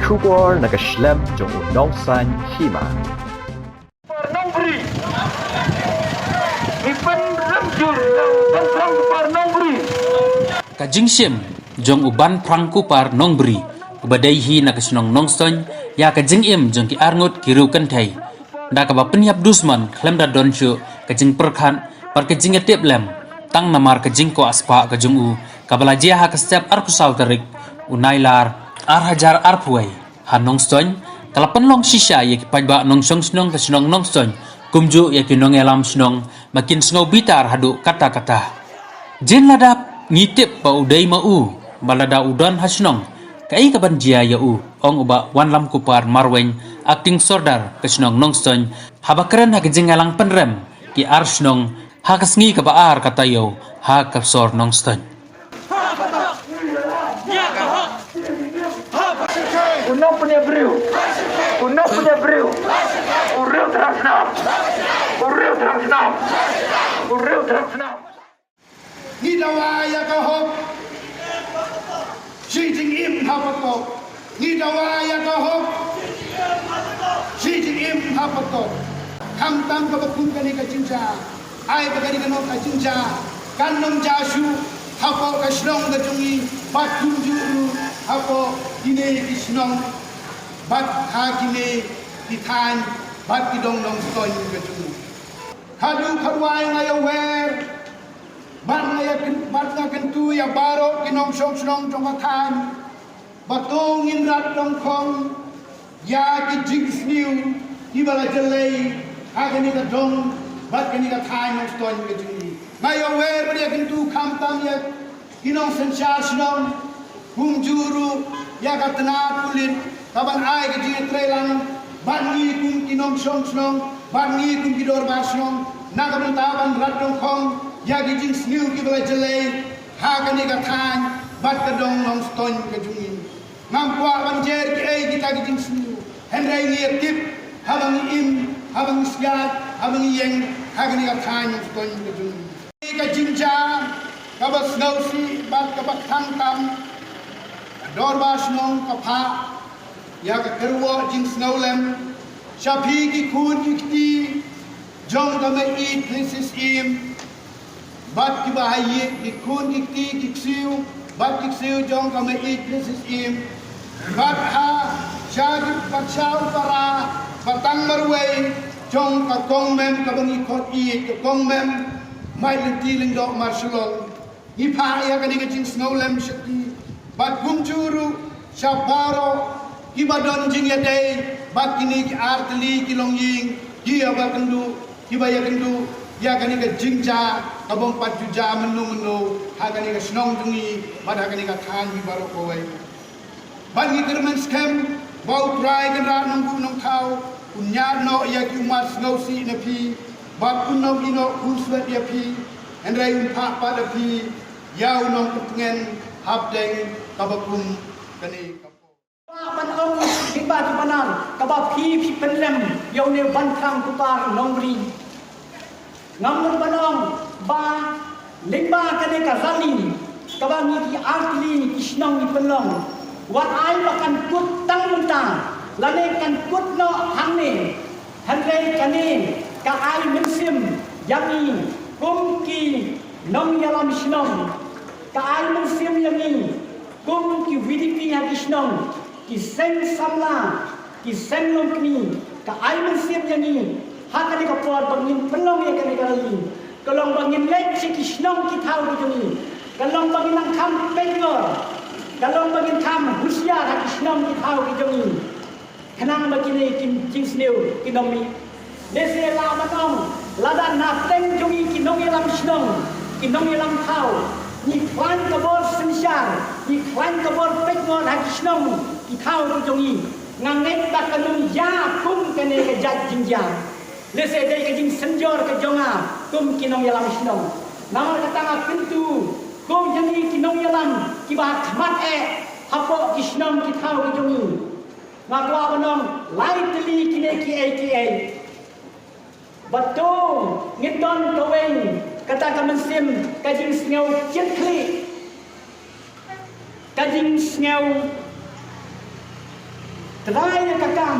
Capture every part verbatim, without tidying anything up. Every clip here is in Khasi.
Khubor na ka shlem jong u Nongsaiñ Hima. Ka jingshim jong u Banphrang Kupar Nongbri, uba dei hi na ka shnong Nongstoiñ, ïa ka jingim jong ki arngut ki riewkynthei, da kaba pynïap dusmon khlem da don shuh ka jingpyrkhat bad ka jingïatiplem, tang namar ka jingkwah spah ka jong u, kaba la jia ha ka step arphew saw tarik u Nailar ar hajar arphew wei. Ha Nongstoiñ, ka la pynlong shisha ïa ki paidbah nongshong shnong ka shnong Nongstoiñ, kumjuh ïa ki nongïalam shnong, ba kin sngew bitar haduh katta katta. Jin lada ngi tip ba u dei ma u, ba lada u don ha shnong, kaei kaban jia ïa u, ong u Bah Wanlam Kupar Marwein, Acting Sordar ka shnong Nongstoiñ, haba kren ha ka jingïalang pynrem ki ar shnong ha ka sngi kaba ar ka taïew ha ka sor Nongstoiñ. U nongpynïap briew. U nongpynïap briew. U riew thrang snam. U riew thrang snam. U riew thrang snam. Ngi dawa ïa ka hok. Shi jingim ha patok. Ngi dawa ïa ka hok. Shi jingim ha patok. Khamtam kaba kum kane ka jingjia. Ai ba kane ka nong ka jingjia kan nang jia shuh hapoh ka shnong ka jong ngi, bad kumjuh ruh hapoh kine ki shnong, bad ha kine ki thaiñ, bad ki dong Nongstoiñ ka jong ngi. Khadduh khatwai nga ïawer bad nga ïa kyn-, bad nga kyntu ïa baroh ki nongshong shnong jong ka thaiñ, ba to ngin rat dongkhong ïa ki jingsniew kiba la jlei ha kane ka dong bad kane ka thaiñ Nongstoiñ ka jong ngi. Nga ïawer bad ïa kyntu khamtam ïa ki nongsynshar shnong, kumjuh ruh ïa ka tnat pulit kaban ai ka jingïatreilang bad ngi kum ki nongshong shnong, bad ngi kum ki dorbar shnong, na ka bynta ban rat dongkhong ïa ki jingsniew kiba la jlei ha kane ka thaiñ bad ka dong Nongstoiñ ka jong ngi. Ngam kwah ban jer kiei kita ki jingsniew, hynrei ngi ïa tip haba ngi im, haba ngi siat, haba ngi ïeng ha kane ka thaiñ Nongstoiñ ka jong ngi. Ka jingjia kaba sngewsih bad kaba khamtam, ka dorbar shnong ka phah ïa ka kyrwoh jingsngewlem sha phi ki khun ki kti jong ka Mei-ïeit Princess Im, bad kiba ha ïing, ki khun ki kti ki ksiew bad ki ksiew jong ka Mei-ïeit Princess Im, bad ha sha ki, bad sha u para ba tang marwei jong ka kong mem kaba ngi khot ïeit ka kong mem Maitlynti Lyngdoh Marshallong. Ngi phah ïa kane ka jingsngewlem sha ki, bad kumjuh ruh sha baroh kiba don jingïadei bad kine ki artylli ki longïing, kiba ïakynduh, kiba ïakynduh ïa kane ka jingjia kabym pat ju jia mynno mynno ha kane ka shnong jong ngi bad ha kane ka thaiñ baroh kawei. Bad ngi kyrmen skhem ba U Trai Kynrad Nongbuh Nongthaw un ñiad noh ïa ki ummat sngewsih na phi, bad un ym ïehnoh khunswet ïa phi, hynrei un phah pat ïa phi ïa u nongpyntngen hapdeng kaba kum kane ka por. Ba ban ong, phi ba ki panar kaba phi phi pynlem ïa une u Banphrang Kupar Nongbri. Ngam mut ban ong ba lyngba kane ka rally kaba ngi ki artylli ki shnong ngi pynlong, wat ai ba kan kut tang mynta lane kan kut noh hangne, hynrei kane ka ai mynsiem ïa ngi kum ki nongïalam shnong, ka ai mynsiem ïa ngi kum ki VDP ha ki shnong, ki seng samla, ki seng longkmie, ka ai mynsiem ïa ngi ha kane ka por ba ngin pynlong ïa kane ka rally. Ka long ba ngin leit sha ki shnong ki thaw ki jong ngi. Ka long ba ngin nang kham peit ngor. Ka long ba ngin kham husiar ha ki shnong ki thaw ki jong ngi, khnang ba kine ki jingsniew kin ym mih. Lehse lah ban ong, lada na pdeng jong ngi ki nongïalam shnong, ki nongïalam thaw, ngi khlaiñ ka bor synshar, ngi khlaiñ ka bor peit ngor ha ki shnong ki thaw ki jong ngi, nga ngeit ba kan ym ïa kum kane ka jait jingjia. Lehse dei ka jingsynjor ka jong nga kum ki nongïalam shnong. Namar kata nga kyntu kum jong ngi ki nongïalam kiba ha khmat eh hapoh ki shnong ki thaw ki jong ngi. Nga kwah ban ong lai tylli kine kiei kiei. Bad to ngin don kawei kata ka mynsiem ka jingsngew jingkhlieh, ka jingsngew Trai ïa ka kam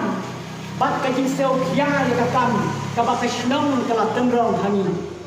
bad ka jingsngewkhia ïa ka kam kaba ka shnong ka la tynrong ha ngi.